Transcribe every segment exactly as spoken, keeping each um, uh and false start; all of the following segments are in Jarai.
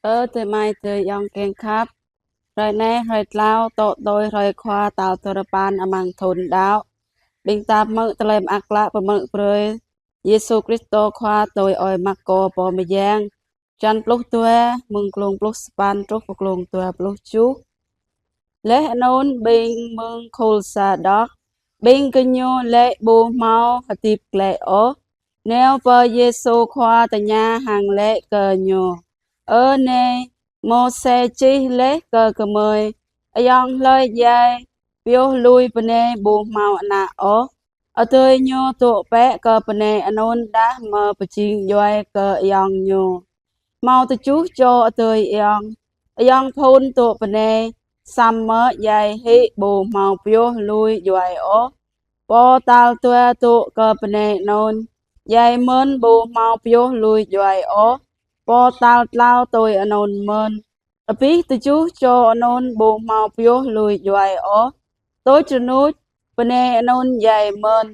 Ơ adơi amai adơi ayŏng kiăng khăp. Hrơi anai, hrơi tlâo, tŏ tui hrơi Khua tal duapăn amăng thun đăo. Ƀing ta hmư̆ tơlơi mơak klă pơmơ̆ brơi Yêsu Kristô Khua tui ơi Markô pô mơyang. Čăn pluh dua, mơ̆ng klông pluh sapăn truh pơ klông dua pluh tơjuh. Laih anŭn ƀing mơ̆ng khul Sađok, ƀing gơñu lĕ ƀu hmâo hơdip glaĭ ôh, nao pơ Yêsu Khua tơña hăng laĭ kơ Ñu: Ơ Nai, Môseh čih laih kơ gơmơi, ayŏng hlơi djai pioh lui bơnai ƀu hmâo ană ôh, adơi ñu dŏ bĕ kơ bơnai anŭn đah mơ̆ pơjing djuai kơ ayŏng ñu. Hmâo tơjuh čô adơi ayŏng. Ayŏng phŭn dŏ bơnai, samơ̆ djai hĭ ƀu hmâo pioh lui djuai ôh. Pô tal dua dŏ kơ bơnai anŭn, djai mơ̆n ƀu hmâo pioh lui djuai ôh. Pô tal tlâo tui anŭn mơ̆n. Abih tơjuh čô anŭn ƀu hmâo pioh lui djuai ôh. Tui čơnuč, bơnai anŭn djai mơ̆n.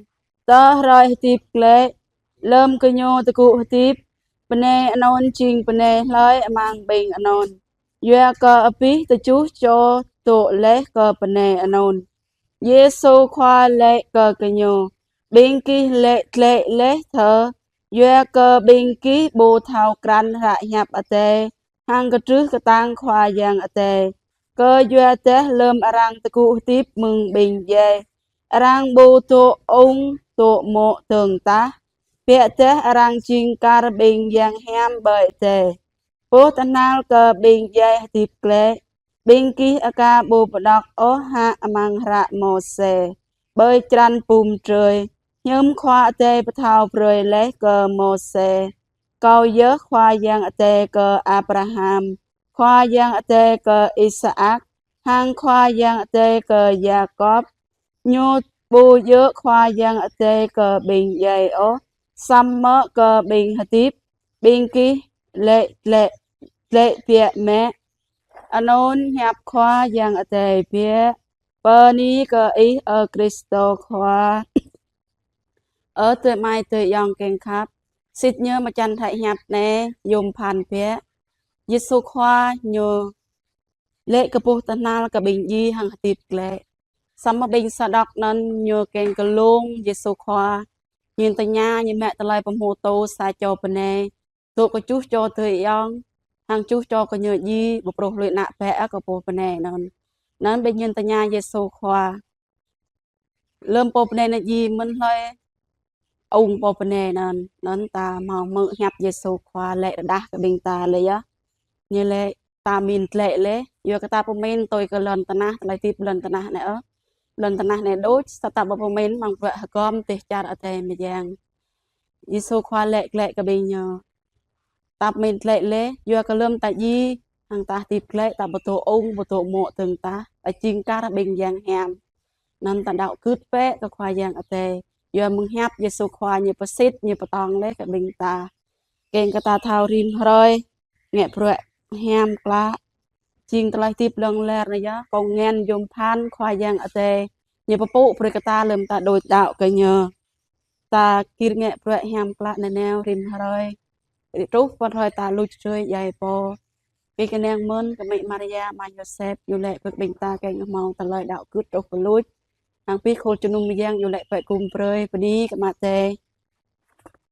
Tơ hrơi hơdip glaĭ, lơ̆m gơñu tơgŭ hơdip, bơnai anŭn jing bơnai hlơi amăng ƀing anŭn? Yua kơ abih tơjuh čô dŏ laih kơ bơnai anŭn. Yêsu Khua laĭ kơ gơñu: Ƀing gih laĭ glaĭ laih thơ, yua kơ ƀing gih ƀu thâo krăn hră hiăp Adai hăng kơtrưh kơtang Khua Yang Adai. Kơyua dah lơ̆m arăng tơgŭ hơdip mơ̆ng ƀing djai, arăng ƀu dŏ ung dŏ mô̆ dơ̆ng tah, biă dah arăng jing kar ƀing yang hiam ƀơi adai. Pô tơhnal kơ ƀing djai hơdip glaĭ, ƀing gih aka ƀu pơđŏk ôh hă amăng hră Môseh, ƀơi črăn bum drơi, hiư̆m Khua Adai pơthâo brơi laih kơ Môseh: Kâo yơh Khua Yang Adai kơ Abraham, Khua Yang Adai kơ Isaak, hăng Khua Yang Adai kơ Yakôb. Ñu ƀu djơ̆ Khua Yang Adai kơ ƀing djai ôh, samơ̆ kơ ƀing hơdip. Ƀing gih laĭ glaĭ, glaĭ biă mă. Anŭn hiăp Khua Yang Adai biă. Bơni kơ Ih, ơ Kristô Khua. Ơ adơi amai adơi ayŏng kiăng khăp, sĭt ñu mơ̆ čăn hră hiăp anai yôm phăn biă. Yêsu Khua Ñu laĭ kơ pô tơhnal kơ ƀing djai hăng hơdip glaĭ. Samơ̆ ƀing Sađok anŭn ñu kiăng kơ lông Yêsu Khua. Ñu tơña, ñu mă tơlơi pơhmutu sa čô bơnai dŏ kơ tơjuh čô adơi ayŏng, hăng tơjuh čô kơ ñu djai, ƀu pruh lui ană bĕ kơ pô bơnai anŭn. Anŭn ƀing ñu tơña Yêsu Khua: Lơ̆m pô bơnai anŭn djai, mơ̆n hlơi ung pô bơnai anŭn? Anŭn ta hmâo hmư̆ hiăp Yêsu Khua laĭ rơđah kơ ƀing ta laih yơh. Ñu laĭ ta pơmĭn glaĭ laih, yua kơ ta pơmĭn tui kơ lŏn tơnah, tơlơi hơdip lŏn tơnah anai ôh. Lŏn tơnah anai đôč, sa ta ƀu pơmĭn mơ̆ng bruă hơgŏm dêh čar Adai mơyang. Yêsu Khua laĭ glaĭ kơ ƀing ñu: Ta pơmĭn glaĭ laih, yua kơ lơ̆m ta djai hăng ta hơdip glaĭ, ta ƀu dŏ ung, ƀu dŏ mô̆ dơ̆ng tah, ta jing kar ƀing yang hiam. Anŭn ta đaŏ gưt bĕ kơ Khua Yang Adai, yua mơ̆ng hiăp Yêsu Khua Ñu pơsĭt, Ñu pơtong laih kơ ƀing ta. Kiăng kơ ta thâo rĭm hrơi ngă bruă hiam klă. Jing tơlơi hơdip hlŏng lar anai yơh, kông ngăn yôm phăn Khua Yang Adai Ñu pơpŭ brơi kơ ta lơ̆m ta đôč đaŏ kơ Ñu. Ta gir ngă bruă hiam klă nanao rĭm hrơi, truh pơ hrơi ta luč drơi djai pô. Kơ kơnang mơ̆n kơ Mĕ Maria, Ama Yôsep, ñu laĭ brơi kơ ƀing ta kiăng hmâo tơlơi đaŏ gưt truh pơ luč. Hăng abih khul jơnum mơyang ñu laĭ pơgum brơi. Bơni kơ Ama Adai.